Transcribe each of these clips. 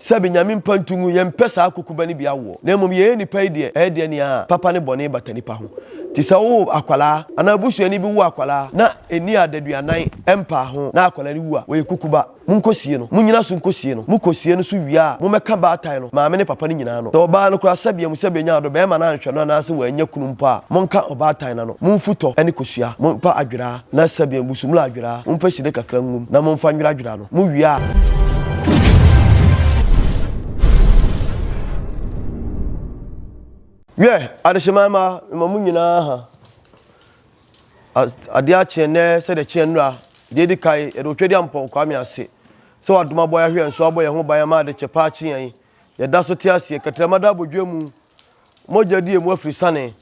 Sɛbe Nyame mpa nto ngu, yɛmpɛ saa kukuba no bi awoɔ, na mmom yɛyɛ nnipa yi deɛ, ɛyɛ deɛ nea papa ne bɔne bata nnipa ho. Nti sɛ wowo akwadaa, anaa abusuani bi wo akwadaa, na ɛnni adaduanan mpaa ho na akwadaa no wu a, ɔyɛ kukuba. Monkɔsie no. Monnyina so nkɔsie no. Mokɔsie no so wie a, mommɛka baatan no, maame ne papa no nyinaa ano. Sɛ ɔbaa no koraa, sɛbea mu sɛbea nya ɔdɔ, barima no anhwɛ no anaasɛ wannya kunu mpo a, monka ɔbaatan no ano. Momfu tɔ ne kosua, mompa adweraa, na sɛbea busumla adweraa, momfa hyire kakra ngum, na momfa nweradwera no. Mowie a. Wiɛ, adehyeman mma, mema mo nyinaa ha. Adeɛ akye nnɛ sɛdeɛ ɛkyeɛ nnora. Deɛ ɛdi kan, yɛde Otwedeampɔn Kwame ase sɛ wadom abɔ yɛn ahwe yɛn so abɔ yɛn ho ban ama adekyɛ pa akye yɛn. Yɛda so te aseɛ, kɛtrɛma da abodwoɛ mu, mogya di yɛn mu afiri sane.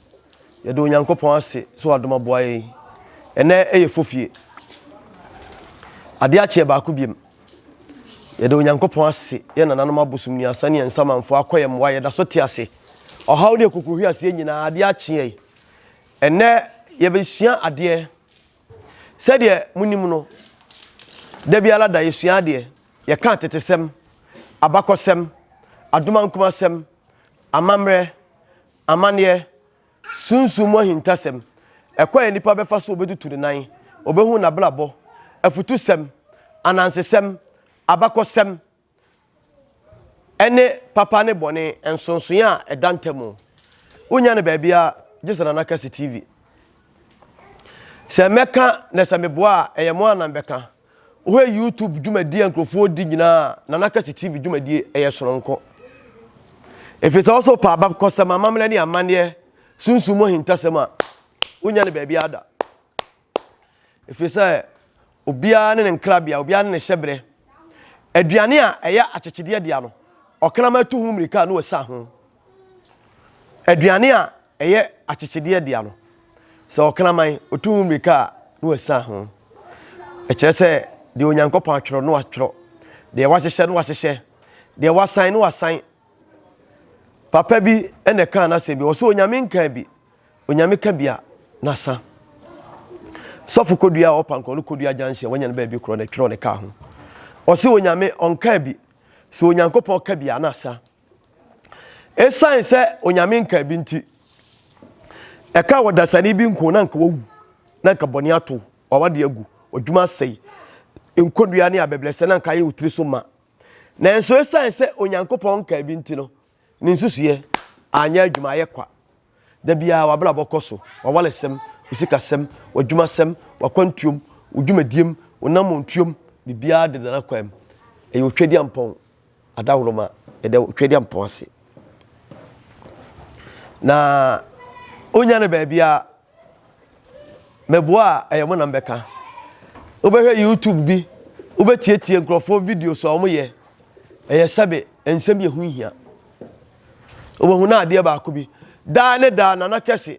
Yɛda Onyankopɔn ase sɛ wadom aboa yɛn. Ɛnnɛ yɛ fofie. Adeɛ akyeɛ baako biem. Yɛda Onyankopɔn ase, yɛn nananom abosom nnuasa ne yɛn nsamanfoɔ akɔ yɛn mmoa, yɛda so te ase. Ɔhaw ne akokohwiaseɛ nyinaa, adeɛ akye yɛn. Ɛnnɛ yɛbɛsua adeɛ. Sɛdeɛ monim no, da biara da yɛsua adeɛ. Yɛka atetesɛm, abakɔsɛm, adomankomasɛm, amammerɛ, amanneɛ, sunsum mu ahintasɛm, ɛkwan a nipa bɛfa so ɔbɛtutu ne nan, ɔbɛhu n'abrabɔ, afutusɛm, anansesɛm, abakɔsɛm, ne papa ne bɔne, nsonsonoeɛ a ɛda ntam. Wonnya no baabiara gye sɛ Nana Kɛse TV. Sɛ mɛka na sɛ meboa a, ɛyɛ mo a na mebɛka. Wohwɛ YouTube dwumadie a nkurɔfoɔ di nyinaa, Nana Kɛse TV dwumadie ɛyɛ soronko. Ɛfiri sɛ wo sɛ wopɛ abakɔsɛm, amammerɛ ne amanneɛ, sunsum mu ahintasɛm a, wonnya no baabiara da. Ɛfiri sɛ obiara ne ne nkrabea, obiara ne ne hyɛberɛ. Aduane a ɛyɛ akyekyedeɛ dea no, ɔkraman tu ho mmirika a na wasa ho. Aduane a ɛyɛ akyekyedeɛ dea no, sɛ ɔkraman ɔtu ho mmirika a na wasa ho. Ɛkyerɛ sɛ deɛ Onyankopɔn atwerɛ no atwerɛ, deɛ wahyehyɛ no wahyehyɛ, deɛ wasan no wasan. Papa bi na ɛkaa n'asɛm bi, ɔsɛ Onyame nkaa bi, Onyame ka bi a, na sa. Sɔfo Kodua a ɔpa nkɔ no Kodua junction wanya no baabi korɔ na ɛtwerɛ ne kaa ho. Ɔse Onyame ɔnkaa bi, sɛ Onyankopɔn ka bi a na sa. Ɛsiane sɛ Onyame nkaa bi nti, ɛka wɔ dasani bi nko na nka wawu, na nka bɔne ato, wawade agu, wadwuma asɛe, nkonnua ne abɛbrɛsɛ na nka ayɛ wo tiri so ma. Nanso ɛsiane sɛ Onyankopɔn nkaa bi nti no, ne nsusuiɛ anyɛ adwuma, ayɛ kwa. Da biara w'abrabɔ kɔ so, w'awaresɛm, wo sikasɛm, w'adwumasɛm, w'akwantuom, wo dwumadiem, wo nammɔntuom, biribiara deda n'akwan mu. Ɛyɛ Otwadiampɔn adaworoma, yɛda Otwadiampɔn ase. Na wonya no baabiara. Meboa a, ɛyɛ mo na mobɛka. Wobɛhwɛ YouTube bi, wobɛtietie nkurɔfoɔ videos a wɔyɛ. Ɛyɛ sɛbe nsɛm bi ɛho hia. Wobɛhu na adeɛ baako bi. Daa ne daa Nana Kɛse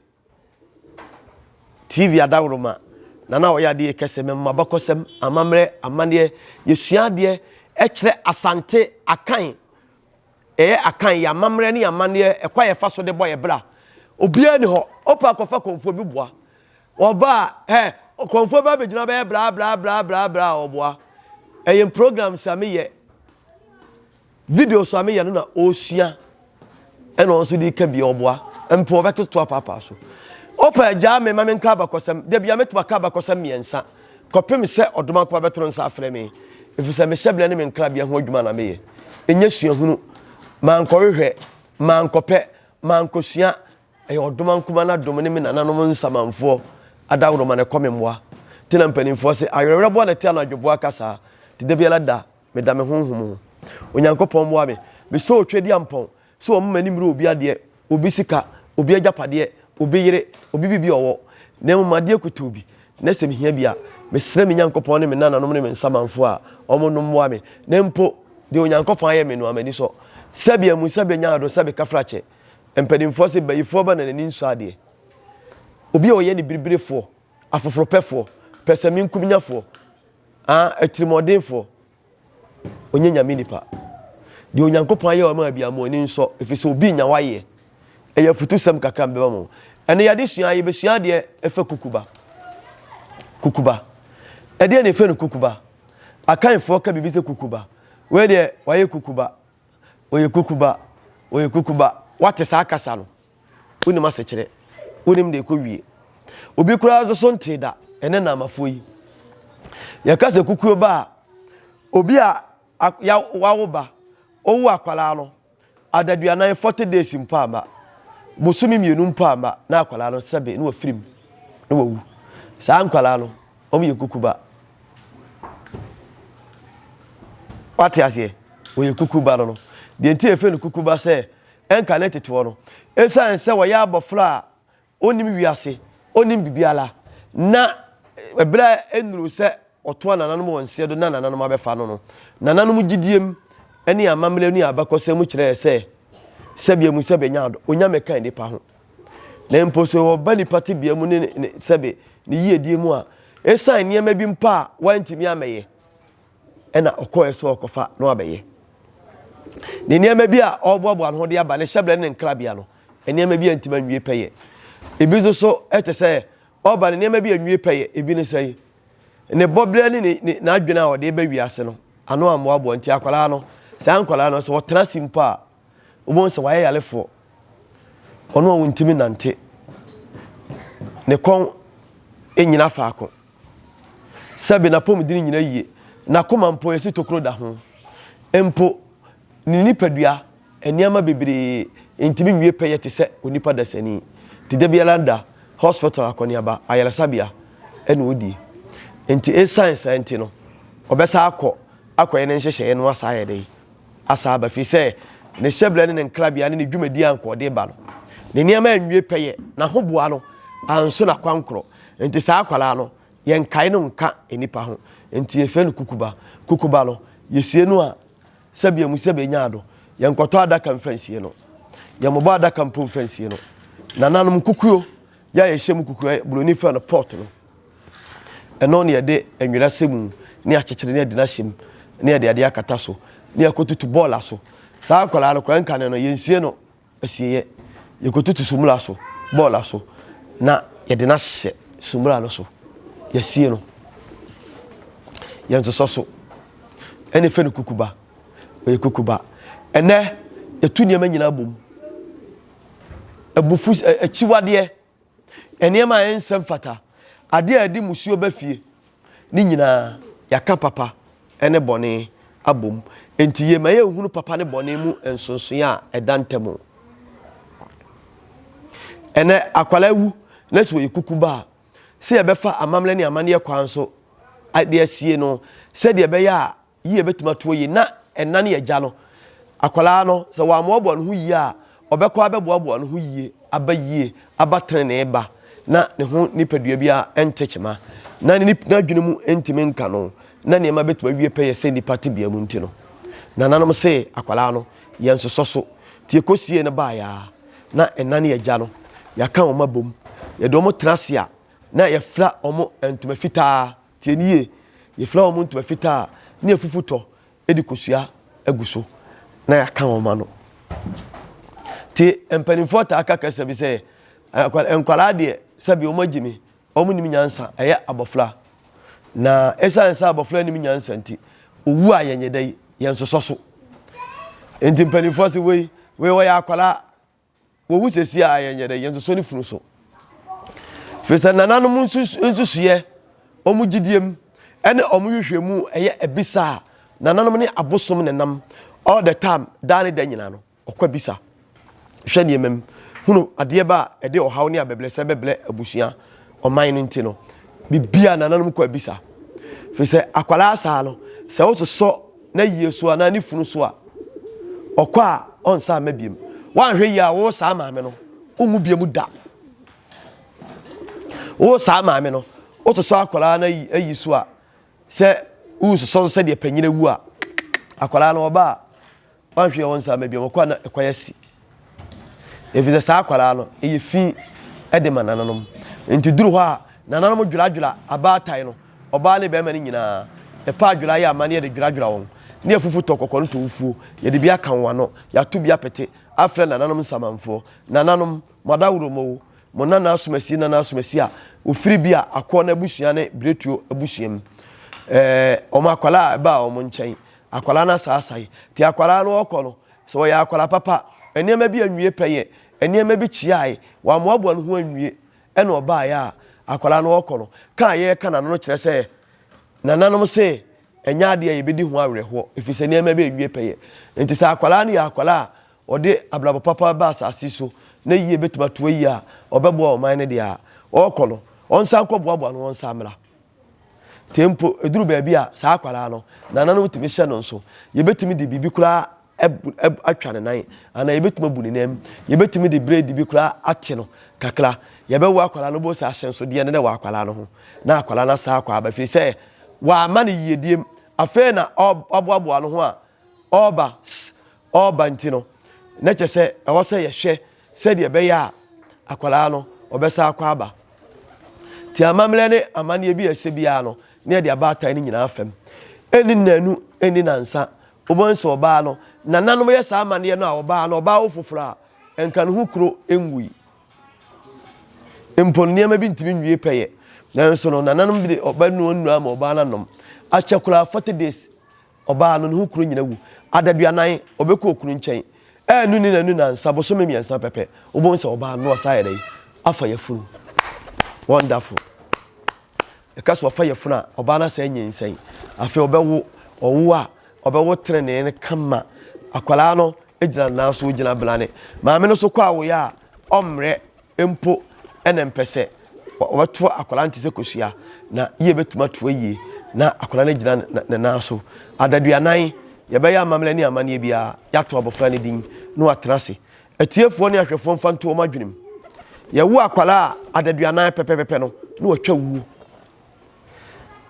TV adaworoma. Nana ɔyɛ adeɛ kɛse mɛma abakɔsɛm, amammerɛ, amanneɛ. Yɛsua adeɛ ɛkyerɛ Asante, Akan, Ɛyɛ Akan, yɛn amammerɛ ne yɛn amanneɛ, ɛkwan a yɛfa so de bɔ yɛn bra. Obiara ni hɔ. Wopɛ akɔfa kɔmfoɔ bi boa. Ɔba a, ɛ, kɔmfoɔ ba bɛgyina bɛyɛ bla bla bla bla bla a ɔboa. Ɛyɛ programs a meyɛ, videos a meyɛ no na ɔresua ɛna ɔno nso de ka bi ɔboa. Mpo ɔbɛtoto apaapaa so. Wopɛ gyaa me ma menka abakɔsɛm. Da bia mɛtumi aka abakɔsɛm mmiɛnsa kɔpem sɛ ɔdomankoma bɛto no nsa afrɛ me. Ɛfiri sɛ me hyɛberɛ ne me nkrabea ho adwuma na meyɛ. Ɛnyɛ suahunu. Mankɔhwehwɛ, mankɔpɛ, mankɔsua. Ɛyɛ ɔdomankoma n'adom ne me nananom nsamanfoɔ adaworoma na ɛkɔ me mmoa. Nti na mpanimfoɔ se, awerɛwerɛboa na ɛte anadwoboa kasaa. Nti da biara da, meda me honhom ho. Onyankopɔn mmoa me. Mesɔ Otwedeampɔn sɛ ɔmma m'ani mmere obi adeɛ, obi sika, obi agyapadeɛ, obi yere, obi biribi a ɔwɔ, na mmom adeɛ kutuu bi, na sɛ mehia bi a, mesrɛ me Nyankopɔn ne me nananom ne me nsamanfoɔ a wɔn no mmoa me, na mpo deɛ Onyankopɔn ayɛ me no a m'ani sɔ. Sɛbe amu, sɛbe nyaado, sɛbe kafrakyɛ. Mpanimfoɔ se bayifoɔ ba na n'ani nsɔ adeɛ. Obi a ɔyɛ ne biribirefoɔ, afoforopɛfoɔ, pɛsɛmenkominyafoɔ, ah, atirimuɔdenfoɔ, Ɔnyɛ Nyame nipa. Deɛ Onyankopɔn ayɛ ɔma bia mo ani nsɔ, ɛfiri sɛ obi nya wayɛ. Ɛyɛ afutusɛm kakra mbɛma mo. Ɛnɛ yɛade sua, yɛbɛsua adeɛ ɛfa kukuba. Kukuba. Ɛdeɛ na ɛfɛ no kukuba. Akanfoɔ ka biribi sɛ kukuba. Wei deɛ wayɛ kukuba. Ɔyɛ kukuba, ɔyɛ kukuba. Woate saa kasa no? Wonim asekyerɛ. Wonim deɛ ɛkɔ wie. Obi koraa nso so ntee da, ɛne Naamafoɔ yi. Yɛka sɛ kukuo ba a, obi a ya wawo ba, ɔwu akwadaa no, adaduanan, 40 days mpo amma, bosome mmienu mpo amma, na akwadaa no sɛbe na wafiri mu, na wawu. Saa nkwadaa no, wɔn yɛ kukuba. Wate aseɛ? Wɔyɛ kukuba no no. Deɛ nti yɛfrɛ no kukuba sɛ ɛnka ne teteɔ no, ɛsiane sɛ wɔyɛ abɔfra a ɔnnim wiase, ɔnnim biribiara, na ɛberɛ a ɛnnuru sɛ ɔtoa nananom wɔ nseɛ do na nananom abɛfa no no, nananom gyidie mu ne amammerɛ ne abakɔsɛm mu kyerɛɛ sɛ sɛbea mu sɛbe nya adɔ, Onyame ka nnipa ho. Na mpo sɛ ɔba nipa tebea mu ne ne sɛbe ne yiedie mu a, ɛsiane nneɛma bi mpo a wantumi amɛyɛ, ɛna ɔkɔɛ sɛ ɔkɔfa na wabɛyɛ. Ne nneɛma bi a ɔreboaboa ne ho de aba ne hyɛbrɛ ne ne nkrabea no, nneɛma bi antumi anwie pɛyɛ. Ebi nso so te sɛ ɔba no nneɛma bi anwie pɛyɛ. Ebi ne sɛ ne bɔberɛ ne ne ne n'adwene a ɔde ba wiase no ano ammoaboa nti akwadaa no saa nkwadaa no sɛ ɔtena ase mpo a wobɛhu sɛ wayɛ yarefoɔ ɔno a ɔntumi nante ne kɔn nyina faako Sɛbe n'apɔmuden nnyina yie, n'akoma mpo yɛsi tokuro da ho. Mpo ne nipadua nneɛma bebree ntumi nwie pɛyɛ te sɛ onipa dasani. Nti da biara da hospital akɔneaba, ayaresabea ɛna ɔdie. Nti ɛsiane saa nti no, ɔbɛsa akɔ akɔyɛ ne nhyehyɛeɛ no asa ayɛ dɛn? Asa aba firi sɛ ne hyɛbrɛ ne ne nkrabea ne ne dwumadie a anka ɔde ba no, ne nneɛma anwie pɛyɛ, n'ahoboa no anso n'akwankorɔ. Nti saa akwadaa no, yɛnkae no nka nnipa ho. Nti yɛfrɛ no kukuba. Kukuba no, yɛsie no a, sɛbea mu sɛbea nya ado. Yɛnkɔtɔ adaka mfa nsie no. Yɛmmobɔ adaka mpo mfa nsie no. Nananom nkukuo, yɛ a yɛhyɛ mu kukuo, buroni frɛ no pot no. Ɛno na yɛde nwera sɛ mu ne akyekyere ne yɛde no ahyɛ mu ne yɛde adeɛ akata so ne yɛakɔtutu bɔɔla so. Saa akwadaa no koraa nkane no, yɛnsie no asieeɛ. Yɛkɔtutu sumina so, bɔɔla so, na yɛde no ahyɛ sumina no so. Yɛasie no. Yɛnsosɔ so. Ɛne fɛ no kukuba. Ɔyɛ kukuba. Ɛnɛ, yɛtu nneɛma nyinaa bom. Abufu, akyiwadeɛ. Nneɛma a ɛnsɛ mfata, adeɛ a ɛde mmusuo ba fie, ne nyinaa, yɛaka papa ne bɔne abom. Enti yei ma yɛhunu papa ne bɔne mu nsonsonoeɛ a ɛda ntam. Ɛnɛ akwadaa wu na sɛ ɔyɛ kukuba a, sɛ yɛbɛfa amammerɛ ne amanneɛ kwan so de asie no sɛdeɛ ɛbɛyɛ a yie bɛtumi ato yie na ɛna ne agya no akwadaa no sɛ wɔamoaboa ne ho yie a ɔbɛkɔ abɛboaboa ne ho yie aba yie aba tenenee ba na ne ho nipadua biara ɛnte kyema na ne n'adwene mu ntumi nka no na nneɛma bɛtumi awie pɛyɛ sɛ nipa tebea mu nti no nananom se akwadaa no yɛnsosɔ so nti ɛkɔsie no baeɛ a na ɛna ne agya no yɛaka wɔn abom yɛde wɔn tena ase a na yɛfira wɔn ntoma fitaa Tie no yie, yɛfira wɔn ntoma fitaa ne afufu tɔ de kosua agu so na yɛaka wɔn ano. Te mpanimfoɔ taa ka kasa bi sɛ nkwadaa deɛ sɛbi wɔn agyi mi, wɔn nim nyansa, ɛyɛ abɔfra. Na ɛsiane sɛ abɔfra nim nyansa nti, owu a yɛnyɛ dɛ yi, yɛnsosɔ so. Nti mpanimfoɔ sɛ wei, wei wɔyɛ akwadaa. Wɔwu sɛsi a yɛnyɛ dɛ yɛnsosɔ ne funu so. Firi sɛ nananom nsusuiɛ, wɔn gyidie mu, ɛne wɔn hwehwɛmu ɛyɛ abisa a nananom ne abosom ne nam all the time daa ne da nyinaa no ɔkɔ abisa hwɛ nneɛma mu hunu adeɛ ba a ɛde ɔhaw ne abɛbrɛsɛ bɛbrɛ abusua ɔman no nti no bibia nananom kɔ abisa firi sɛ akwadaa saa no sɛ wososɔ n'ayie so anaa ne funu so a, ɔkɔ a ɔnsan mma biom. Woanhwɛ yie a wo saa maame no, wonwu biom da. Wo saa maame no, wososɔ akwadaa no ayi ayi so a, sɛ wososɔ so sɛdeɛ panyin awu a, akwadaa no ɔba a, Wanhwɛ wɔn nsa ama biom, ɔkɔ a na ɛkwan asi. Efisɛ saa akwadaa no, ɛyɛ fi de ma nananom. Nti duru hɔ a, nananom dweradwera abaatan no, ɔbaa ne bɛrima no nyinaa. Ɛpɛ adwera yɛ amanneɛ de dweradwera wɔn. Ne afufu tɔ kɔkɔɔ no tɔ wufuo, yɛde bi aka wɔn ano, yɛato bi apete, afrɛ nananom nsamanfoɔ. Nananom, mo adaworo mo o, mo nana asomasi nana asomasi a wɔfiri bi a akoɔ no abusua ne biretuo abusua mu. Ɛɛ, wɔn akwadaa a ɛbaa wɔn nkyɛn, Akwadaa no asaasae. Nti akwadaa no ɔkɔ no, Sɛ ɔyɛ akwadaa papa, nneɛma bi anwie pɛyɛ, nneɛma bi kyeae, wammoaboa ne ho anwie, ɛna ɔbaeɛ a, akwadaa no ɔrekɔ no, ka a yɛreka n'ano no kyerɛ sɛ nananom se ɛnyɛ adeɛ a yɛbɛdi ho awerɛhoɔ, ɛfiri sɛ nneɛma bi anwie pɛyɛ. Nti sɛ akwadaa no yɛ akwadaa a ɔde abrabɔ papa ba asase so na yie bɛtumi ato ayie a, ɔbɛboa ɔman no deɛ a, ɔrekɔ no, ɔnsan nkɔboaboa no, ɔnsan mmra. Nti mpo ɛduru baabi a saa akwadaa no, nananom tumi hyɛ no nso. Yɛbɛtumi de biribi koraa atwa ne nan anaa yɛbɛtumi abu ne nan mu. Yɛbɛtumi de bredi bi koraa ate no kakra. Yɛbɛwo akwadaa no, wobɛhu sɛ ahyɛnsodeɛ no na ɛwɔ akwadaa no ho. Na akwadaa no asan akɔ aba firi sɛ wɔama no yiedie mu. Afei na ɔboaboa no ho a ɔreba, ɔreba nti no, na kyerɛ sɛ ɛwɔ sɛ yɛhwɛ sɛdeɛ ɛbɛyɛ a akwadaa no ɔbɛsan akɔ aba. Nti amammerɛ ne amanneɛ bi a ɛsɛ biara no, ne yɛde abaatan no nyinaa fam. Ɛnni nnanu, ɛnni nnansa, wobɛhu sɛ ɔbaa no, nananom yɛ saa amanneɛ no a ɔbaa no, ɔbaa wo foforɔ a, nka ne ho kuro nwui. Mpo no nneɛma bi ntumi nwie pɛyɛ. Nanso no, nananom bi de ɔbɛnoa nnuro ama ɔbaa no anom. Akyɛ koraa 40 days Ɔbaa no, ne ho kuro nyina wu. Adaduanan, ɔbɛkɔ okunu nkyɛn. Ɛɛnu ne nanu nansa, bosome mmiɛnsa pɛpɛ, wobɛhu sɛ ɔbaa no ɔsan ayɛ dɛn? Afa yafunu. Wonderful. Ɛka sɛ ɔfa yafunu a, ɔbaa no asan anyinsɛn. Afei ɔbɛwo, ɔwo a, ɔbɛwo tenenee no kama. Akwadaa no gyina ne nan so, ɔgyina brane. Maame no nso kɔ awoeɛ a, ɔmmrɛ. mpo na mpɛ sɛ wɔbɛto akwadaa no te sɛ kosua, na yie bɛtumi ato ayie na akwadaa no agyina ne nan so. Adaduanan, yɛbɛyɛ amammerɛ ne amanneɛ biara, yɛato abɔfra no din na watena ase. Atiefoɔ ne ahwɛfoɔ mfa nto wɔn adwenem. Yɛwo akwadaa a adaduanan pɛpɛpɛpɛ no na watwa wuo.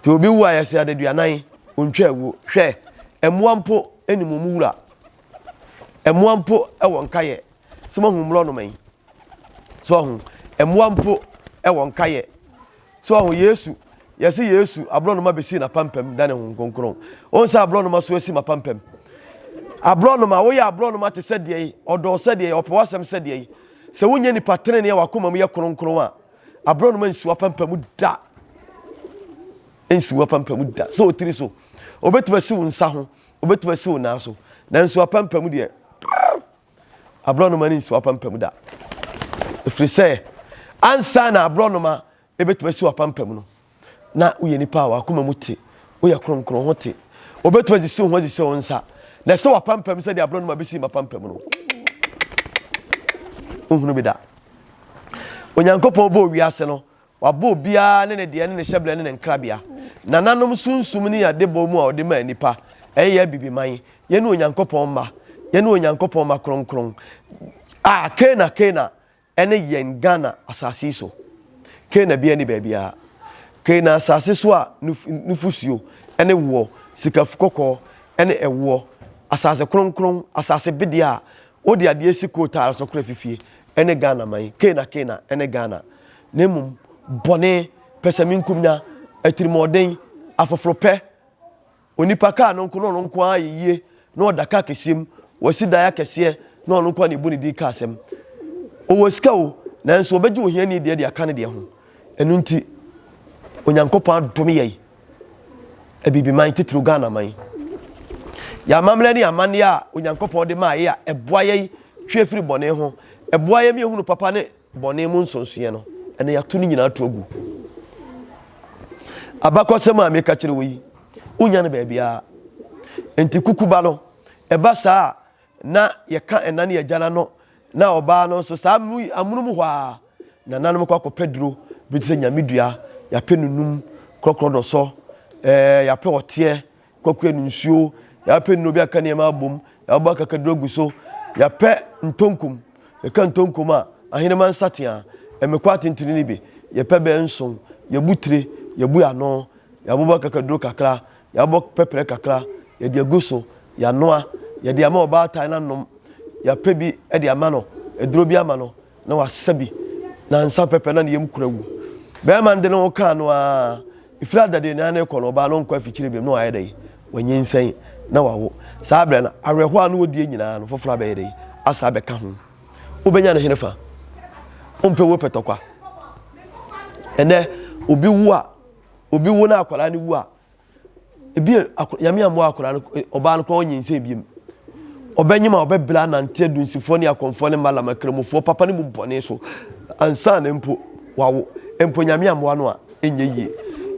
Nti obi wu a yɛsɛ adaduanan, ɔntwa wuo. Hwɛ, mmoa mpo nim wɔn wura. Mmoa mpo wɔ nkayɛ. Sɛ moahu mmorɔnoma yi? So ahu? Mmoa mpo wɔ nkayɛ. So ahu Yesu? Yɛse Yesu aborɔnoma bɛsii n'apampam da ne Honhom Kronkron. Wohu sɛ aborɔnoma so asi m'apampam. Aborɔnoma, woyɛ aborɔnoma te sɛ deɛ yi, ɔdɔ sɛ deɛ yi, ɔpɛ w'asɛm sɛ deɛ yi. Sɛ wonyɛ nipa tenenee a w'akoma mu yɛ kronkron a, aborɔnoma nsi w'apampam da. Nsi w'apampam da. Sɛ ɔtiri so, obɛtumi asi wo nsa ho, obɛtumi asi wo nan so, nanso apampam deɛ, Aborɔnoma no nsi w'apampam da. Ɛfiri sɛ, ansa na aborɔnoma ɛbɛtumi asi w'apampam no, na woyɛ nipa a w'akoma mu te, woyɛ kronkron ho te. Obɛtumi asisi wo ho asisi wo nsa, na ɛsɛ w'apampam sɛdeɛ aborɔnoma bɛsi m'apampam no. Wohunu bi da. Onyankopɔn bɔɔ wiase no, Wabɔ obiara ne ne deɛ ne ne hyɛberɛ ne ne nkrabea. Nananom sunsum ne adebɔ mu a ɔde maa nnipa. Ɛyɛ yɛn Abibiman. Yɛne Onyankopɔn mma. Yɛne Onyankopɔn mma kronkron. A Kena Kena ɛne yɛn Ghana asase yi so. Kena biara ni baabiara. Kena asase so a nufusuo ɛne woɔ, sika kɔkɔɔ ɛne ɛwoɔ, asase kronkron, asase bedeɛ a wode adeɛ si kootaa so kora fifie ɛne Ghana man. Kena Kena ɛne Ghana. na mmom bɔne, pɛsɛmenkominya, atirimuɔden, afoforopɛ, onipa kaa no nko na ɔno nko ara yɛ yie na ɔda kaa kɛseɛ mu, wasi dan akɛseɛ na ɔno nko ara na ɛbu ne din kaa asɛm. Ɔwɔ sika o, nanso ɔbɛgye ohiani deɛ de aka ne deɛ ho. Ɛno nti, Onyankopɔn adome yɛn, Abibiman, titiriw Ghana man. Yɛn amammerɛ ne amanneɛ a Onyankopɔn de maa yɛ a ɛboa yɛn twe firi bɔne ho, ɛboa yɛn ma yɛhunu papa ne Bɔne mu nsonsoeɛ no, ɛnna yɛato ne nyinaa ato agu. Abakɔsɛm a meka kyerɛ wo yi, wonya no baabiara. Nti kukuba no, ɛba saa a, na yɛka ɛna ne agya no ano, na ɔbaa no nso saa amono mu hɔ a, nananom kɔ akɔpɛ duro bi te sɛ nyamedua, yɛapɛ nunum, korɔkorɔ dɔsɔ, ɛɛ yɛapɛ ɔteɛ, Kwaku anu nsuo, yɛapɛ nnuro bi aka nneɛma abom, yɛabɔ akakaduro agu so, yɛapɛ ntonkom, yɛka ntonkom a, ahenema nsateaa, mmekɔ atentene no bi, yɛpɛ bɛyɛ nson, yɛbu tire, yɛbu ano, yɛabobɔ akakaduro kakra, yɛabɔ pɛprɛ kakra, yɛde agu so, yɛanoa, yɛde ama ɔbaatan no anom, yɛapɛ bi de ama no, aduro bi ama no, na wasa bi na nsa pɛpɛ na ne yam kura wu. Bɛrima no de ne ho kaa no ara, ɛfiri adadeɛ no ara rekɔ no, ɔbaa no nkɔ afikyire biom na wayɛ dɛ, wanyinsɛn na wawo. Saa berɛ no, awerɛhoɔ a na wɔdie nyinaa no, foforɔ abɛyɛ dɛ, asa abɛka ho. Wobɛnya no henefa? Wompɛ wuo pɛ tɔkwa. Ɛnɛ, obi wu a, obi wu na akwadaa no wu a, Ebi a nyame ammoa akwadaa no ɔbaa no koraa ɔnyinsɛn biem. Ɔbɛnyem a ɔbɛbrɛ anante adunsifoɔ ne akɔmfoɔ ne malam akramofoɔ papa ne mu bɔne so ansa na mpo wawo. Mpo Nyame ammoa no a, ɛnyɛ yie.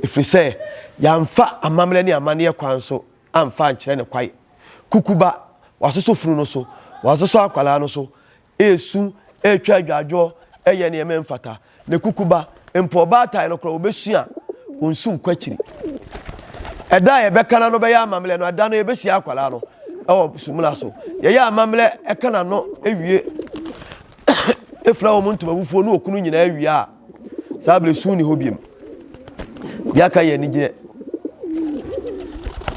Ɛfiri sɛ yɛamfa amammerɛ ne amanneɛ kwan so amfa ankyerɛ no kwae. Kukuba, wasosɔ funu no so, wasosɔ akwadaa no so, resu, retwa adwadwoɔ, reyɛ nneɛma a ɛmfata. Ne kukuba, mpo ɔbaatan no koraa, ɔbɛsu a, ɔnsu nkɔ akyiri. Ɛda a yɛbɛka n'ano bɛyɛ amammerɛ no, ɛda no yɛbɛsie akwadaa no wɔ sumina so. Yɛyɛ amammerɛ ɛka n'ano wie efura wɔn ntoma fufuo ne okunu nyinaa wie a, saa berɛ su nni hɔ biom. Deɛ aka yɛ anigyeɛ.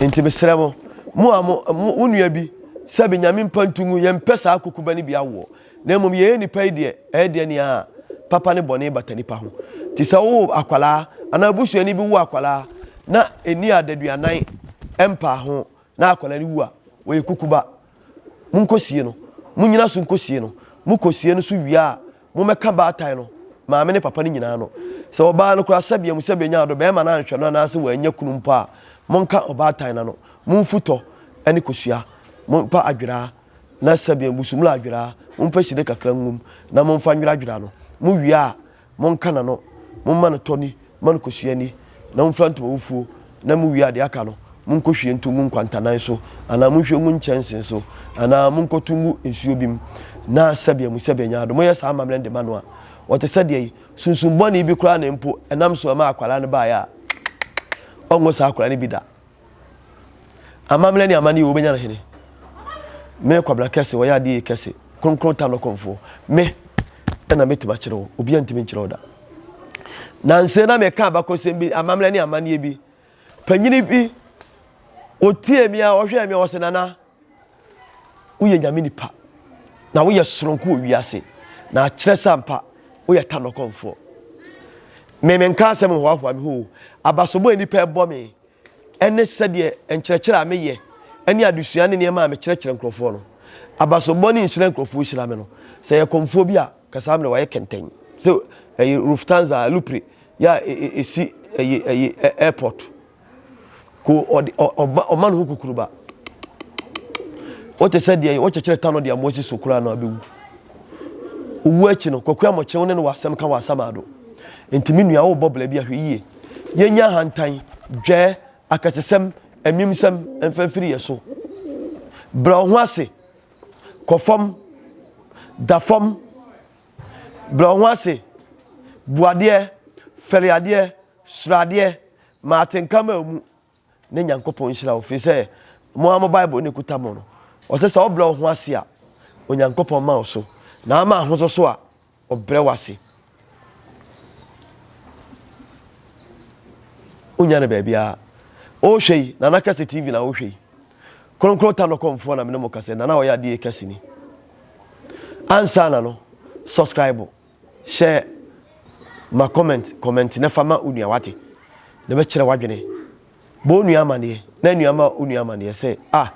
Nti mesrɛ mo, mo a mo, mo nua bi, sɛbe Nyame mpa nto ngu, yɛmpɛ saa kukuba no bi awoɔ. Na mmom yɛyɛ nnipa yi deɛ, ɛyɛ deɛ nea papa ne bɔne bata nipa ho. Nti sɛ wowo akwadaa, anaa busuani bi wo akwadaa, na ɛnni adaduanan mpaa ho, na akwadaa no wu a, wɔyɛ kukuba. Monkɔsie no. Monyina so nkɔsie no. Mokɔsie no so wie a, Mommɛka baatan no maame ne papa no nyinaa ano. Sɛ ɔbaa no koraa sɛbea mu sɛbea nya ɔdɔ, barima no anhwɛ no anaasɛ wannya kunu mpo a, monka ɔbaatan no ano. Momfu tɔ ne kosua, mompa adweraa na sɛbea busumla adweraa, momfa hyire kakra ngu mu na momfa nweradwera no. Mowie a, Monka n'ano, momma no tɔ ni, mma no kosua ni, na momfira ntoma wufuo, na mowie a, deɛ aka no, monkɔhwie nto ngu nkwantanan so, anaa monhwie ngu nkyɛnse so, anaa monkɔto ngu nsuo bi mu, na sɛdeɛ mo sɛdeɛ nya ado. Moyɛ saa amammerɛ no de ma no a, ɔte sɛ deɛ yi, sunsum bɔne bi koraa na mpo ɛnam so ɛma akwadaa no baeɛ a, ɔnwo saa akwadaa no bi da. Amammerɛ ne amanneɛ wobɛnya no hene. Me Kwabena Kɛse, wɔyɛ adeɛ yi kɛse. Kronkron ta nɔkɔmfoɔ. Me ɛna mɛtumi akyerɛ wo. Obiara ntumi nkyerɛ wo da. Nanse na meka abakɔsɛm bi, amammerɛ ne amanneɛ bi. Panyini bi, ɔtie me a ɔhwɛɛ me a ɔse nana, woyɛ nyame nipa na woyɛ soronko wɔ wiase na akyerɛ sɛ ampa woyɛ tanɔkɔmfoɔ. Me menka asɛm nhoahoa me ho o. Abasobɔ a nnipa ɛbɔ me ɛne sɛdeɛ nkyerɛkyerɛ a meyɛ ɛne adesua ne nneɛma a mekyerɛkyerɛ nkurɔfoɔ no. Abasobɔ ne nhyira nkurɔfoɔ hyira me no, sɛ yɛ kɔmfoɔ bi a, ka saa mmerɛ wayɛ kɛntɛn sɛ ɛyɛ Lufthansa lupre yɛ a ɛsi ɛyɛ ɛyɛ airport. Ko ɔde ɔba ɔma ne ho kukuruba. Wote sɛ deɛ wokyekyere ta no de amoa si so koraa no abɛwu. Owu akyi no, Kwaku Amɔkye wo ne no wɔ asɛm ka wɔ asamado. Nti me nua wobɔ bla bi a hwɛ yie. Yɛnyɛ ahantan, dwɛɛ, akɛsesɛm, amimsɛm mfa mfiri yɛ so. Brɛ wo ho ase, kɔ fam, da fam, brɛ wo ho ase, bu adeɛ, fɛre adeɛ, Suro adeɛ, ma atenka ma mu, ne Nyankopɔn nhyira wo, firi sɛ mo ara mo Bible na ɛkuta mo no. Ɔsɛ sɛ wobrɛ wo ho ase a, Onyankopɔn ma wo so, na ama ahoso so a, ɔbrɛ wo ase. Wonya no baabiara. Wohwɛ yi, Nana Kɛse TV na wohwɛ yi. Kronkron ta no kɔmfoɔ na mene mo kasɛ, Nana ɔyɛ adeɛ kɛse ni. Ansa na no, subscribe. Hyɛ ma comment comment na fa ma wo nua wate na bɛkyerɛ w'adwene. Bɔ wo nua amaneɛ na nua ma wo nua amaneɛ sɛ ah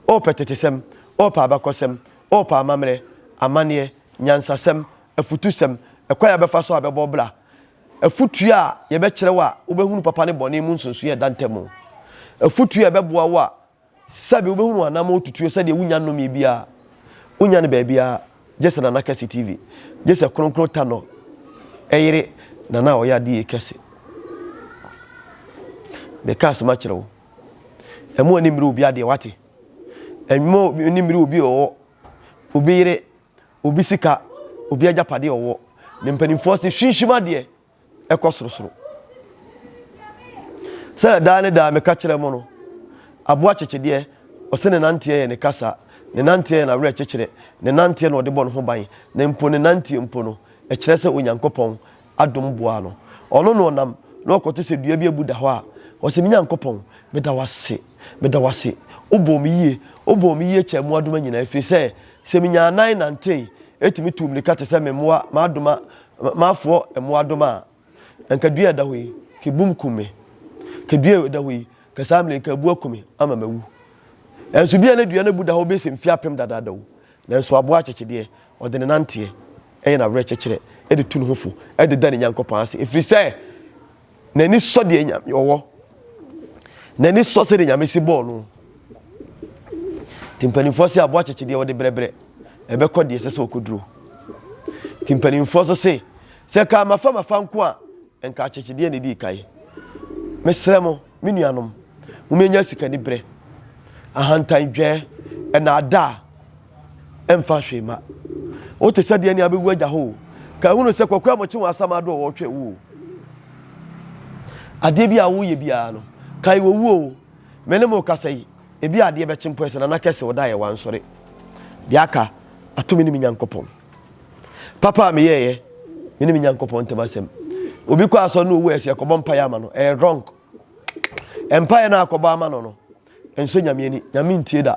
ɔɔpɛ tetesɛm, ɔɔpɛ abakɔsɛm, ɔɔpɛ amammerɛ, amaneɛ, nyansasɛm, afutusɛm, ɛkwan a bɛfa so a bɛbɔ bra, afutuo a yɛbɛkyerɛ wo a wobɛhunu papa ne bɔne mu nsonsoeɛ a ɛda ntam, afutuo a ɛbɛboa wo a Sɛbe wobɛhunu w'anammɔn tutuo sɛdeɛ wonnya nnome biara, wonnya no baabiara gye sɛ Nana Kɛse TV, gye sɛ Kronkron Tanɔ yere Nana a ɔyɛ adeɛ yie kɛse. Meka asɛm akyerɛ wo. Ɛmo ani mmere obi adeɛ wate. Ɛmo ani mmere obi ɔwɔ, obi yere, obi sika, obi agyapadeɛ ɔwɔ. Ne mpanimfoɔ se hwinhwim adeɛ. kɔ sorosoro. Sɛdeɛ daa ne daa meka kyerɛ mo no, aboa kyekyedeɛ, ɔse ne nanteɛ yɛ ne kasa, ne nanteɛ yɛ n'awerɛkyekyerɛ, ne nanteɛ na ɔde bɔ ne ho ban, na mpo ne nanteɛ mpo no, ɛkyerɛ sɛ Onyankopɔn adom boaa no. Ɔno na ɔnam na ɔkɔte sɛ dua bi abu da hɔ a, ɔse, Me Nyankopɔn, meda wo ase, meda wo ase, wobɔɔ me yie, wobɔɔ me yie kyɛn mmoadoma nyinaa, ɛfiri sɛ, sɛ menyaa nan nantee, ɛtumi tuu mmirika te sɛ me mmoa, m'adoma, M'afoɔ mmoadoma a, nka dua a ɛda hɔ yi, ka ebum kum me. Ka dua a ɛda hɔ yi, ka saa mmerɛ yi, nka abu aku me ama mawu. Nanso bi a na dua no abu da hɔ bɛyɛ sɛ mfeɛ apem dadaada o. Nanso aboa akyekyedeɛ, ɔde ne nanteɛ yɛ n'awerɛkyekyerɛ de tu ne ho fo de da ne Nyankopɔn ase, ɛfiri sɛ n'ani sɔ deɛ Nyame ɔwɔ. N'ani sɔ sɛdeɛ Nyame si bɔɔ no. Nti mpanimfoɔ se aboa kyekye deɛ wɔde brɛbrɛ, ɛbɛkɔ deɛ ɛsɛ sɛ ɔkɔduro. Nti mpanimfoɔ nso se, sɛ kaa mafa mafa nko a, nka akyekyedeɛ na ɛdii kae. Mesrɛ mo, me nuanom, momɛnya sikaniberɛ, ahantan dwɛɛ, ɛnaadaa, ɛmfa hwee ma. Wote sɛ deɛ nea abɛwu agya hɔ o. Ka hunu sɛ Kwaku Amokyɛ wɔ Asamado a wɔretwɛn wo o. Adeɛ bi a woyɛ biara no, kae wɔwu o. Me ne mo kasa yi, ebi adeɛ bɛkye mpo ɛsɛ Nana Kɛse ɔda yɛ wansɔre. Deɛ aka ato me ne me Nyankopɔn. Papa a meyɛɛyɛ, me ne me Nyankopɔn ntam asɛm. Obi kɔ asɔre na owu ɛsɛ yɛkɔbɔ mpaeɛ ama no, ɛyɛ wrong. Mpaeɛ no akɔbɔ ama no no, ɛnsɔ Nyame ani, Nyame ntie da.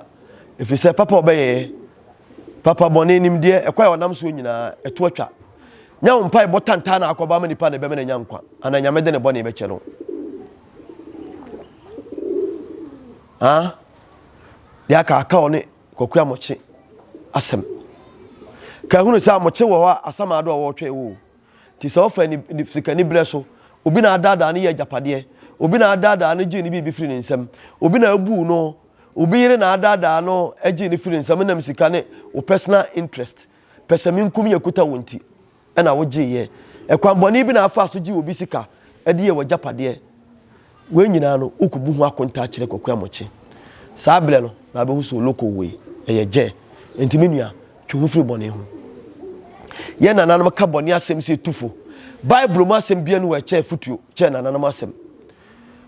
Ɛfiri sɛ papa ɔbɛyɛɛ, papa bɔne nimdeɛ, ɛkwan a ɔnam soɔ nyinaa, ɛto atwa. Nyɛ wo mpaebɔ tantaa na akɔbɔ ama nipa na ɛbɛma no anya nkwa, anaa Nyame de ne bɔne bɛkyɛ no. Ah, deɛ aka aka ɔne Kwaku Amokye asɛm. Ka hunu sɛ Amokye wɔ hɔ a Asamado a wɔretwɛn wo o. Nti sɛ ɔfa ni, ni, sikaniberɛ so, obi na adaadaa no yɛ agyapadeɛ, obi na adaadaa no gyee ne biribi firi ne nsam, obi na abuu no, obi yere na adaadaa no gyee ne firi ne nsam nam sika ne wo personal interest, pɛsɛmenkominya kuta wo nti. na wogyeeɛ. Ɛkwan bɔne bi na afaa so gyee obi sika de yɛɛ w'agyapadeɛ. Wei nyinaa no, wokɔbu ho akontaa kyerɛ Kwaku Amokyɛ. Saa berɛ no na wobɛhu sɛ oloko wei, ɛyɛ gyɛ. Enti me nua, twe ho firi bɔne ho. Yɛn nananom ka bɔne asɛm sɛ tu fo. Bible mu asɛm biara nni hɔ a ɛkyɛɛ afotuo kyɛn nananom asɛm.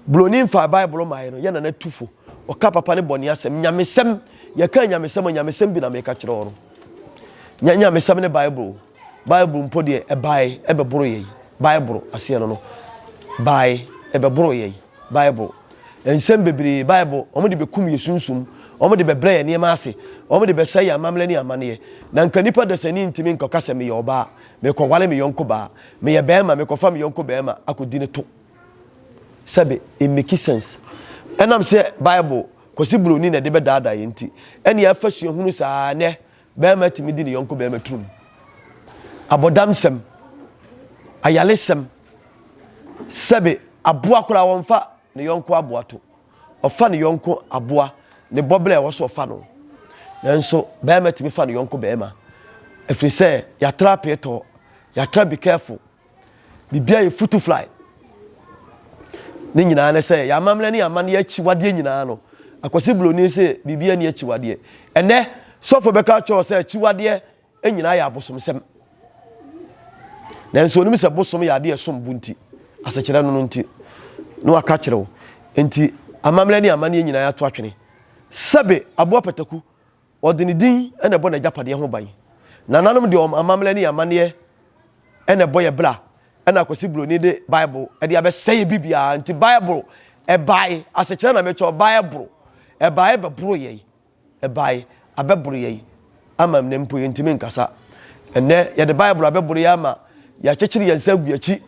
Buroni mfaa Bible mmaeɛ no, yɛn nana tu fo. Ɔka papa ne bɔne asɛm. Nyamesɛm, yɛka nyamesɛm a, nyamesɛm bi na meka kyerɛ wo no. Nyɛ nyamesɛm ne Bible. Bible mpo deɛ ɛbae ɛbɛboro yɛn. Bible aseɛ no no. Bae ɛbɛboro yɛn. Bible. Nsɛm bebree Bible wɔn de bɛkum yɛ sunsum. Wɔn de bɛbrɛ yɛn nneɛma ase. Wɔn de bɛsɛe yɛn amammerɛ ne amanneɛ. Na nka nipa dasani ntumi nkɔka sɛ meyɛ ɔbaa, mekɔware me yɔnko baa. Meyɛ bɛrima, mekɔfa me yɔnko bɛrima akɔdi ne to. Sɛbe, it make sense. Ɛnam sɛ Bible Kwasi Broni na ɛde bɛdaadaa yɛn nti, ɛne afa suahunu saa nɛ bɛrima tumi di ne yɔnko bɛrima turum. Abɔdamsɛm, ayalesɛm, sɛbe aboa koraa wɔmfa ne yɔnko aboa to. Ɔfa ne yɔnko aboa, ne bɔberɛ a ɛwɔ so ɔfa no. Nanso bɛrima tumi fa ne yɔnko bɛrima. Ɛfiri sɛ yɛatra peetɔɔ, yɛatra be careful. Biribiara yɛ futu fly. Ne nyinaa ne sɛ yɛn amammerɛ ne yɛn amanneɛ akyiwadeɛ nyinaa no, Akwasi Buroni se biribiara ni akyiwadeɛ. Ɛnɛ, sɔfo bɛka akyerɛ wo sɛ akyiwadeɛ nyinaa yɛ abosomsɛm. Nanso onim sɛ bosom yɛ adeɛ ɛsom bo nti, asekyerɛ no no nti, na waka kyerɛ wo. Nti amammerɛ ne amanneɛ nyinaa yɛato atwene. Sɛbe aboa pataku Ɔde ne din na ɛbɔ n'agyapadeɛ ho ban. Nananom de wɔn amammerɛ ne amanneɛ na ɛbɔ yɛ bra. Ɛna Kwasi Broni de Bible de abɛsɛe yɛ biribiara. Nti Bible ɛbae, asekyerɛ na mekyerɛ, Bible ɛbae bɛboro yɛn. Ɛbae abɛboro yɛn ama nnɛ mpo yɛntumi nkasa. Ɛnnɛ yɛde Bible abɛboro yɛn ama yɛakyekyere yɛn nsa agu yɛn akyi.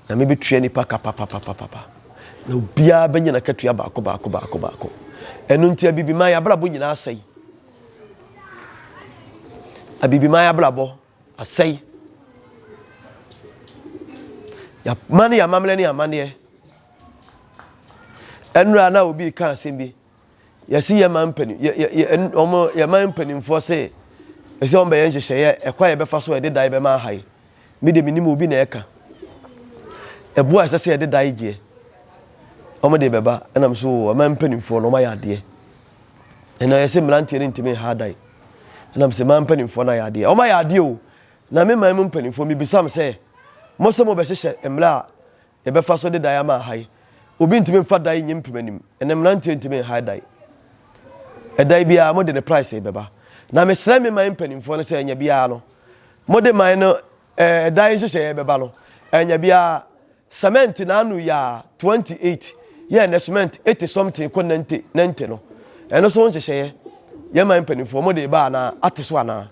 Nyame bɛtua nipa ka papapapapa. Na obiara bɛnya n'akatua baako baako baako baako. Ɛno nti abibiman abrabɔ nyinaa asɛe. Abibiman abrabɔ asɛe. Yɛama ne yɛamammerɛ ne amanneɛ. Ɛnora na obi ka asɛm bi. Yɛse yɛ man mpanin yɛ yɛ yɛ wɔn yɛ man mpanimfoɔ se ɛsɛ wɔn bɛyɛ nhyehyɛeɛ ɛkwan a yɛbɛfa so a yɛde dan bɛma aha yi. Me deɛ menim obi na ɛka. Ɛboɔ a ɛsɛ sɛ yɛde dan gyeɛ wɔn de bɛba ɛnam so ɔman mpanimfoɔ no wɔn ayɛ adeɛ. Ɛna yɛse mmeranteɛ no ntumi nha dan. Ɛnam sɛ man mpanimfoɔ no ayɛ adeɛ. Wɔn ayɛ adeɛ o. Na me man mu mpanimfoɔ mebisa mo sɛ mo sɛ mobɛhyehyɛ mmerɛ a Yɛbɛfa so de dae ama ahae. Obi ntumi mfa dae nyɛ mpem anim. Ɛnɛ mmeranteɛ ntumi nhae dae. Ɛdae biara mode ne price bɛba. Na mesrɛ me man mpanimfoɔ no sɛ ɛnyɛ biara no mode man no ɛdae nhyehyɛeɛ bɛba no ɛnyɛ biara cement na ano yɛ a 28 yɛ ɛnɛ cement 80 something kɔ 90 90 no ɛno so nhyehyɛeɛ yɛ man mpanimfoɔ mode ba anaa ate so anaa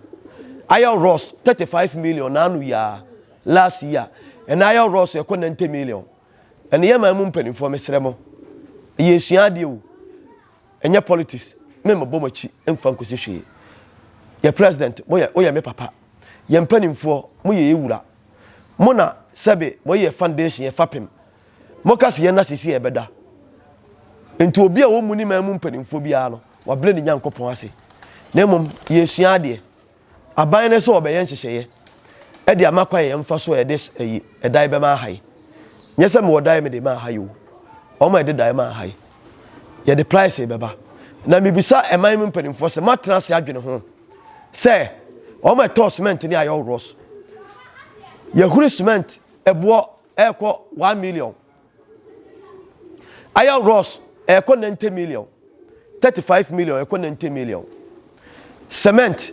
ayɛ ross 35 million na ano yɛ a Last year ɛnɛ ayɛ rɔs ɛkɔ 90 million ɛne yɛ man mu mpanimfoɔ mesrɛ mo yɛ sua adeɛ o ɛnyɛ politics me mmɔbɔ mo akyi mfa nkosi hwee yɛ president mo yɛ woyɛ me papa yɛ mpanimfoɔ mo yɛ yɛ wura mo na sɛbe mo yɛ foundation yɛ fapem mo ka se yɛn na sisi yɛ bɛda. Nti obi a wɔmmu ne man mu mpanimfoɔ biara no, wabrɛ ne Nyankopɔn ase. Na mmom yɛresua adeɛ. Aban no sɛ wɔbɛyɛ nhyehyɛeɛ de ama kwan a yɛmfa so a yɛde ɛyi ɛdan bɛma aha yi. Nyɛ sɛ mewɔ dan mede ma aha yi o. Wɔn a yɛde dan ma aha yi. Yɛde price bɛba. Na mebisa ɛman mu mpanimfoɔ sɛ moatena ase adwene ho sɛ wɔn a ɛtɔɔ cement ne ayɛ rɔs. Yɛhuri cement ɛboɔ ɛrekɔ 1 million. Iron rods ɛkɔ 90 million, 35 million ɛkɔ 90 million. Cement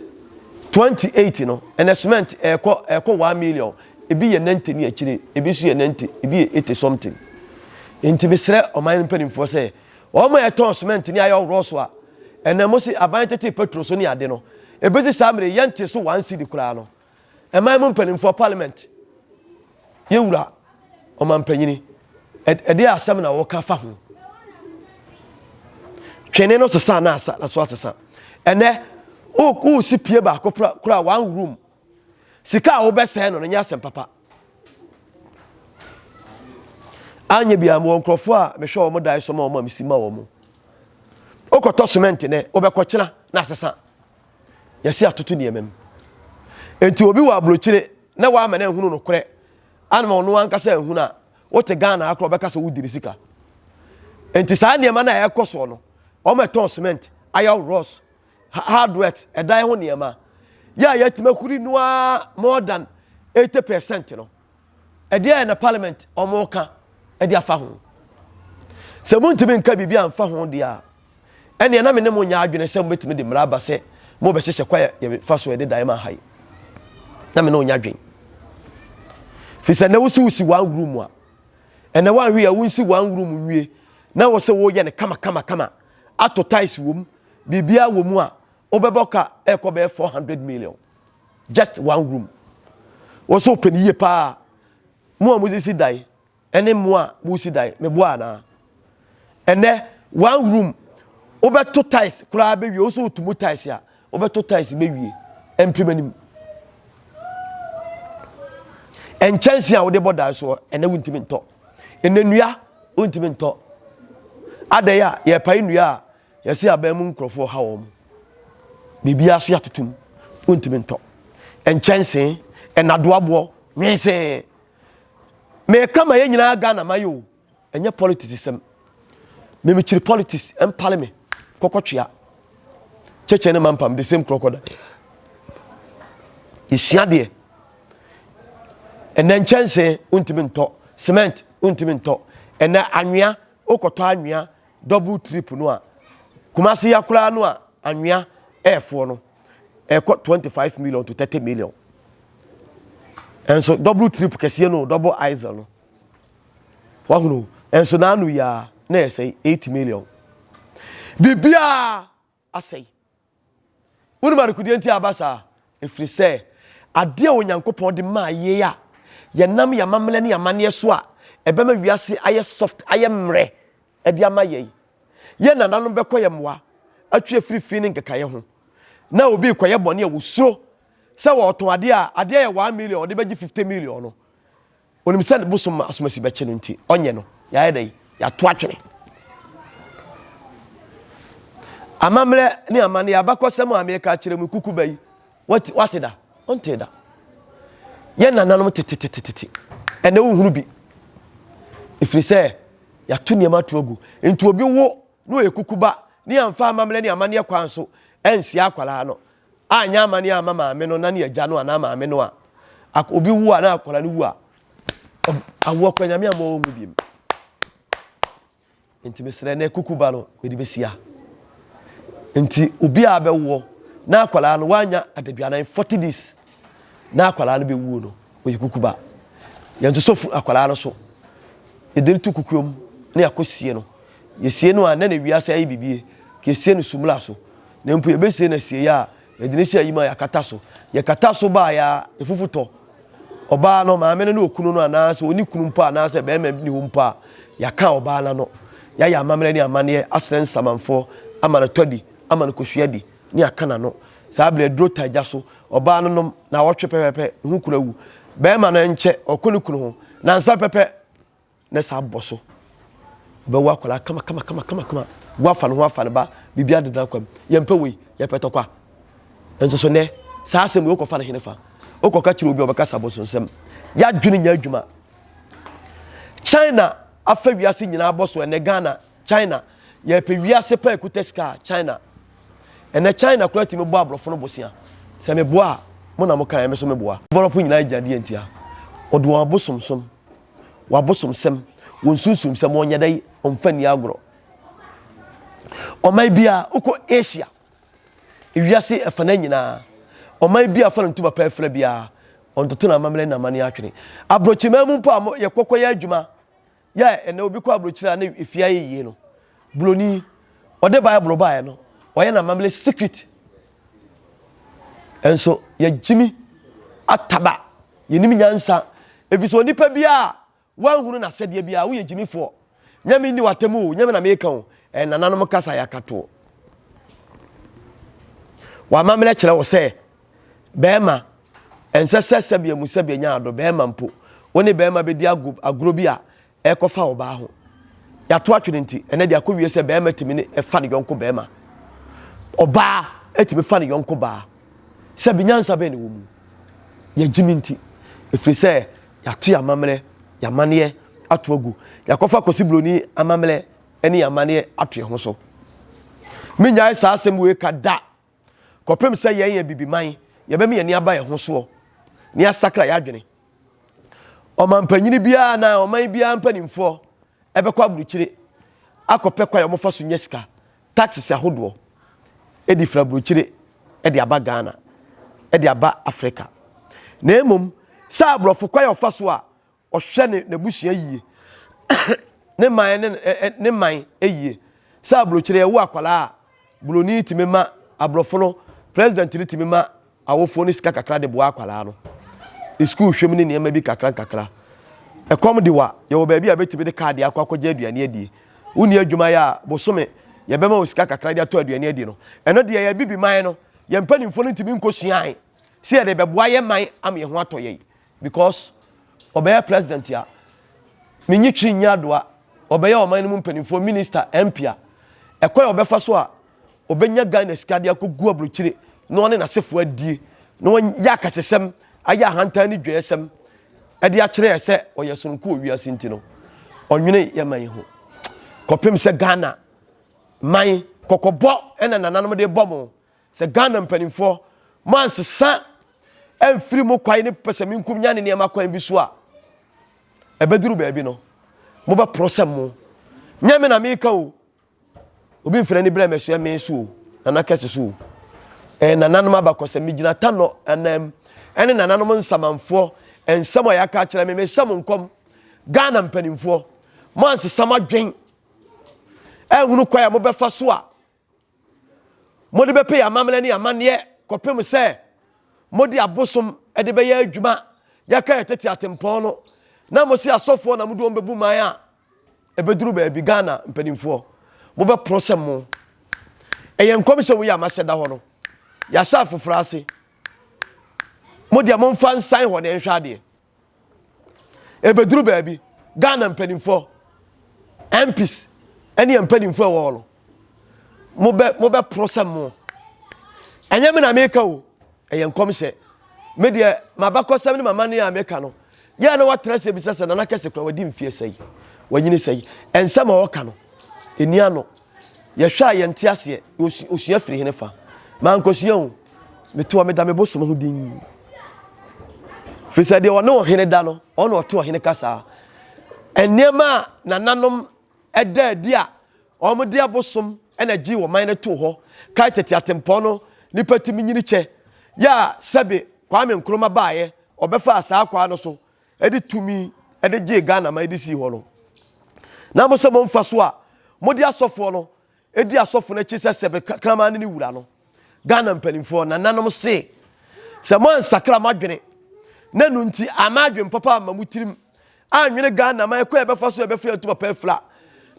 28 no ɛnɛ cement ɛkɔ ɛkɔ 1 million. Ebi yɛ 90 ne akyire, ebi nso yɛ 90, ebi yɛ 80 something. Nti mesrɛ ɔman mpanimfoɔ sɛ wɔn a ɛtɔn cement ne iron rods a ɛnɛ mo se aban tete petrol so ne ade no ebesi saa mmerɛ yɛnte so 1 cedi koraa no. Ɛman mu mpanimfoɔ parliament yɛ wura ɔmampanyini ɛdeɛ asɛm na wɔka fa ho. Twene no sesa na asa na so asesa. Ɛnɛ wosi pie baako kora one room sika a wobɛsɛe no no nyɛ asɛm papa. Anyɛ biara mewɔ nkurɔfoɔ a mehwɛ wɔn dan so ma wɔn a mesi ma wɔn. Wokɔtɔ cement nɛ wobɛkɔkyena na asesa. Yɛsi atoto nneɛma mu. Enti obi wɔ aburokyire na wama no ahunu nokorɛ anama ɔno ankasa ahunu a, wote Ghana ha koraa ɔbɛka sɛ wodi ne sika. Enti saa nneɛma no a ɛkɔ soɔ no, wɔn ɛtɔn cement, iron rods, hardworks, ɛdan ho nneɛma, yɛ a yɛatumi ahuri no ara more than 80% no, ɛdeɛ na parliament wɔn ka ɛde afa ho. Sɛ montumi nka biribi amfa ho deɛ a, Ɛnneɛ na me ne mo nyɛ adwene sɛ mobɛtumi de mmara aba sɛ mobɛhyehyɛ kwan a yɛfa so yɛde dan ma ha yi. Na me ne wo nyɛ adwene. Firi sɛ na wosi wosi one room a, ɛnɛ woanhwe a wonsi one room nwie na wɔ sɛ woyɛ no kama kama kama ato tiles wɔ mu, biribiara wɔ mu a, wobɛbɔ ka ɛkɔ bɛyɛ 400 million. Just one room. Wɔ sɛ wopɛ no yie paa. Mo a mosisi dan, Ɛne mo a moresi dan, meboa anaa? Ɛnɛ, one room, wobɛto tiles koraa bɛwie, wo sɛ woto mu tiles a, wobɛto tiles bɛwie, mpem anim. Nkyɛnse a wode bɔ dan soɔ, ɛnɛ wontumi ntɔ. Ɛnɛ nnua, wontumi ntɔ. Adɛn a yɛpae nnua a, yɛse aban mu nkurɔfoɔ ha wɔn. Biribiara so yɛatotom, wontumi ntɔ. Nkyɛnse, ɛnadoaboɔ, nwensee. Meka ma yɛn nyinaa Ghana ma yɛ o. Ɛnyɛ politics sɛm. Me mekyiri politics ɛmpale me kɔkɔtwea. Kyɛkyɛ ne mampam the same crocodile. Yɛsua deɛ. Ɛnɛ nkyɛnse wontumi ntɔ, cement wontumi ntɔ. Ɛnɛ anwea wokɔtɔ anwea double trip no a Kumasi ya koraa no a anwea ɛɛfoɔ no ɛkɔ 25 million to 30 million. Ɛnso double trip kɛseɛ no double axle no wahunu ɛnso n'ano yi a na ɛsɛe 8 million. Biribiara asɛe. Wonim adekodeɛ nti a aba saa? Ɛfiri sɛ adeɛ a Onyankopɔn de maa yei a yɛnam yɛn amammerɛ ne amanneɛ so a ɛbɛma wiase ayɛ soft, ayɛ mmerɛ de ama yɛn. Yɛn nananom bɛkɔ yɛn mmoa atwi afiri fi ne nkekaeɛ ho. Na obi rekɔyɛ bɔne a wɔsuro sɛ wɔretɔn adeɛ a adeɛ yɛ 1 million ɔde bɛgye 50 million no. Onim sɛ ne bosom ma asomasi bɛkye no nti, ɔnyɛ no. Yɛayɛ dɛn? Yɛato atwene. Amammerɛ ne amanneɛ abakɔsɛm a meka akyerɛ mu kuku ba yi, wate da? Ɔntee da. Yɛn nananom tetetetete, ɛnɛ wohunu bi. Ɛfiri sɛ, yɛato nneɛma ato agu. Nti obi wo na ɔyɛ kuku ba ne yɛamfa amammerɛ ne amanneɛ kwan so ansia akwadaa no, anyɛ amanneɛ amma maame no na ne agya no anaa maame no a, obi wu a na akwadaa no wu a, awoɔ kora Nyame amma ɔnwu biem. Nti mesrɛ nɛ kuku ba no mede bɛsi ha. Nti obi a bɛwoɔ na akwadaa no wanya adaduanan 40 days na akwadaa no bɛwuo no ɔyɛ kuku ba. Yɛnsosɔ fu akwadaa no so. Yɛde no to kukuo mu na yɛakɔsie no. Yɛsie no a na ne wiase ayɛ bibie. Yɛsie no sumla so. Na mpo yɛbɛsie no asieeɛ a, yɛde no hyɛ ayi mu a yɛakata so. Yɛkata so baeɛ a, efufu tɔ. Ɔbaa no, maame no ne okunu no anaasɛ ɔne kunu mpo anaasɛ barima bi ne hɔ mpo a, yɛaka ɔbaa no ano. Yɛayɛ amammerɛ ne amanneɛ asrɛ nsamanfoɔ ama no tɔ di, ama no kosua di, ne yɛaka n'ano. Saa berɛ aduro ta gya so. Ɔbaa no nom naawɔtwe pɛpɛpɛ, ne ho kunu awu. Barima no nkyɛ, ɔkɔ ne kunu ho. Nansa pɛpɛ, na saa bɔ so. Ɔbɛwo akwadaa kama kama kama kama kama. Wafa ne ho afa ne ba, biribi adeda kwam. Yɛmpɛ wei, yɛpɛ tɔkwa. Nso so nɛ, saa asɛm wei wokɔfa no hene fa? Wokɔka kyerɛ obi a ɔbɛkasa abosonsɛm. Yɛadwene nyɛ adwuma. China afa wiase nyinaa bɔ so ɛnɛ Ghana, China, yɛpɛ wiase pa ɛkuta sika a, China. Ɛnɛ China koraa tumi bɔ aborɔfo no bosea. Sɛ meboa a, mo na moka ɛme so meboa. Borɔfo nyinaa gyina deɛ ntia. Ɔde wɔn abosomsom, wɔn abosomsɛm, wɔn sunsumsɛm, wɔn nyɛ dɛ, wɔmfa nni agorɔ. Ɔman biara, wokɔ Asia, Ewiase afanan nyinaa, ɔman bi a afa no ntoma pa afira biara, ɔntoto n'amammerɛ ne n'amanneɛ atwene. Aburokyiman mu mpo a yɛkɔ kɔyɛ adwuma, yɛ ɛnɛ obi kɔ aburokyire a ne efie ayɛ yie no, buroni, ɔde Bible baeɛ no, ɔyɛ n'amammerɛ secret. Nso yɛgyimi ataba, yɛnim nyansa, ɛfiri sɛ onipa biara Woanhunu n'asɛdeɛ biara, woyɛ gyimifoɔ. Nyɛ me nni w'atam o, nyɛ me na meka o, ɛyɛ nananom kasa yɛaka toɔ. W'amammerɛ kyerɛ wo sɛ, bɛrima, ɛnsɛ sɛ sɛbea mu sɛbea nya ado, bɛrima mpo, wo ne bɛrima bɛdi agorɔ bi a ɛkɔfa ɔbaa ho. Yɛato atwene nti, ɛnɛ deɛ akɔwie sɛ bɛrima tumi ne ɛfa ne yɔnko bɛrima. Ɔbaa tumi fa ne yɔnko baa. Sɛbi nyansa bɛn na ɛwɔ mu? Yɛgyimi nti, ɛfiri sɛ Yɛato yɛn amammerɛ, yɛn amanneɛ ato agu. Yɛakɔfa Kwasi Buroni amammerɛ ne yɛn amanneɛ ato yɛn ho so. Mennyae saa asɛm wei ka da kɔpem sɛ yɛn Abibiman yɛbɛma yɛn ani aba yɛn ho soɔ na yɛasakra yɛn adwene. Ɔmampanyini biara anaa ɔman biara mpanimfoɔ ɛbɛkɔ aburokyire akɔpɛ kwan a wɔfa so nya sika Taxes ahodoɔ de firi aburokyire de aba Ghana, de aba Africa. Na mmom sɛ aborɔfo kwan a ɔfa so a ɔhwɛ ne n'abusua yie, ne man ne ne man yie. Sɛ aburokyire ɛwo akwadaa a, buroni tumi ma aborɔfo no, president no tumi ma Awofoɔ no sika kakra de boa akwadaa no ne sukuu hwɛ mu ne nneɛma bi kakra nkakra. Ɛkɔm de wo a, yɛwɔ baabi a bɛtumi de kaade akɔ akɔgye aduane adie. Wonni adwuma yɛ a, bosome yɛbɛma wo sika kakra de atɔ aduane adi no. Ɛno deɛ yɛn Abibiman no, yɛn mpanimfoɔ no ntumi nkɔsuae sɛ yɛde bɛboa yɛn man ama yɛn ho atɔ yɛn because ɔbɛyɛ president a, menyi twi nyi adoa, ɔbɛyɛ ɔman no mu mpanimfoɔ, minister, MP a, ɛkwan a ɔbɛfa so a ɔbɛnya Ghana sika de akɔgu aburokyire na ɔne n'asefoɔ adie na wayɛ akɛsesɛm ayɛ ahantan ne dwaɛsɛm ɛde akyerɛ yɛ sɛ ɔyɛ soronko wɔ wiase nti no ɔnwene yɛ man ho kɔpem sɛ Ghana man kɔkɔbɔ ɛna nananom de bɔ mo sɛ Ghana mpanimfoɔ mo ansesa ɛmfiri mo kwae ne pɛsɛmenkum nya ne nneɛma kwan bi so a ɛbɛduru baabi no mobɛporɔ sɛ mo nyɛ me na meka o Obi mfiri ani brɛ mɛsoɛ me so o, nana kɛse so o. Ɛyɛ nananom abakɔsɛm, megyina tanɔ anam ɛne nananom nsamanfoɔ nsɛm a yɛaka akyerɛ me, mehyɛ mo nkɔm. Ghana mpanimfoɔ, mo ansesa mo adwen ɛnhunu kwan a mobɛfa so a mode bɛpɛ yɛ amammerɛ ne amanneɛ kɔpem sɛ mode abosom de bɛyɛ adwuma yɛka yɛ tete atempɔn no na mo se asɔfoɔ na mode wɔn bɛbu man a Ɛbɛduru baabi, Ghana mpanimfoɔ, mobɛporɔ sɛ mo. Ɛyɛ nkɔmhyɛ wei a mahyɛ da hɔ no. Yɛahyɛ afoforɔ ase. Mo deɛ momfa nsan hɔ na ɛnhwɛ adeɛ. Ɛbɛduru baabi, Ghana mpanimfoɔ, MPs, ɛne mpanimfoɔ ɛwɔ hɔ no, mobɛ mobɛporo sɛ mo. Ɛnyɛ me na meka o, ɛyɛ nkɔmhyɛ. Me deɛ m'abakɔsɛm ne m'amanneɛ a meka no, yɛ na watena ase bisa sɛ Nana Kɛse koraa wadi mfeɛ sɛi, wanyini sɛi. Nsɛm a ɔka no, ɛni ano. Yɛhwɛ a yɛnte aseɛ, osua firi hene fa. Mankɔsua o, mete hɔ meda me bosom ho din. Firi sɛ deɛ ɔne ɔhene da no, ɔno ɔte ɔhene kasaa. Nneɛma a nananom ɛda adi a wɔde abosom na gyee ɔman no too hɔ. Kae tete atempɔn no, nnipa tumi nyini kyɛ. Yɛ a sɛbe Kwame Nkrumah baeɛ, ɔbɛfaa saa kwaa no so de tumi de gyee Ghana man de sii hɔ no. Na mo sɛ momfa so a mode asɔfoɔ no di asɔfo no akyi sɛ sɛbe kraman ne ne wura no. Ghana mpanimfoɔ, nananom se, sɛ moansakra moadwene na ɛno nti ama adwene papa amma mo tirim annwene Ghana man ɛkwan a ɛbɛfa so a ɛbɛfa yɛn ntoma pa afira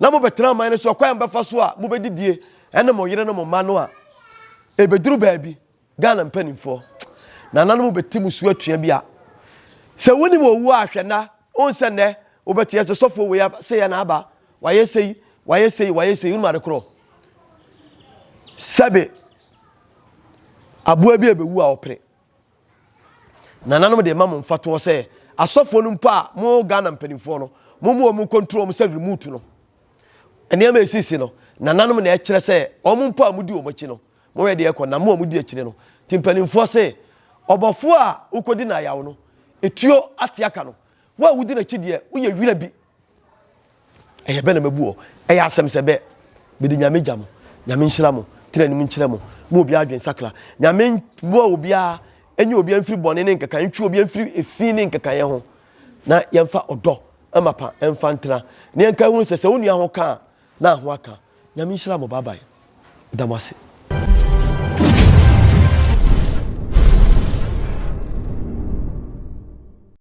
na mobɛtena ɔman no so ɛkwan a mobɛfa so a mobɛdidie ɛne mo yere ne mo mma no a ɛbɛduru baabi Ghana mpanimfoɔ nananom bɛte mo su atua bi a sɛ wonim owuo a hwɛ nna wohu sɛ nnɛ wobɛte ɛsɛ sɔfoɔ wei sɛ yɛ na aba. Wayɛ sei, wayɛ sei, wayɛ sei. Wonim ade korɔ? Sɛbe aboa bi a ɛbɛwu a ɔpere. Nananom de ma mo mfatoɔ sɛ asɔfoɔ no mpo a mo Ghana mpanimfoɔ no, mo mu wɔn control wɔn sɛ remote no. Nneɛma esisi no, nananom na ɛkyerɛ sɛ wɔn mpo a modi wɔn akyi no, mohwɛ deɛ ɛkɔ na mo a modi akyire no. Nti mpanimfoɔ se, ɔbɔfoɔ a wokɔdi no ayaw no, etuo ate aka no. Wo a wodi n'akyi deɛ, woyɛ wira bi. Ɛyɛ bɛ na mabu hɔ. Ɛyɛ asɛm sɛ bɛ. Mede Nyame gya mo. Nyame nhyira mo. Tena anim nkyerɛ mo. Mo obiara adwen sakra. Nyame mmoa obiara, enyi obiara mfiri bɔne ne nkekaeɛ, ntwe obiara mfiri efi ne nkekaeɛ ho. Na yɛmfa ɔdɔ mapa mfa ntena. Na yɛnka hunu sɛ sɛ wo nua ho ka a, na ho aka. Nyame nhyira mo. Bye bye. Meda mo ase.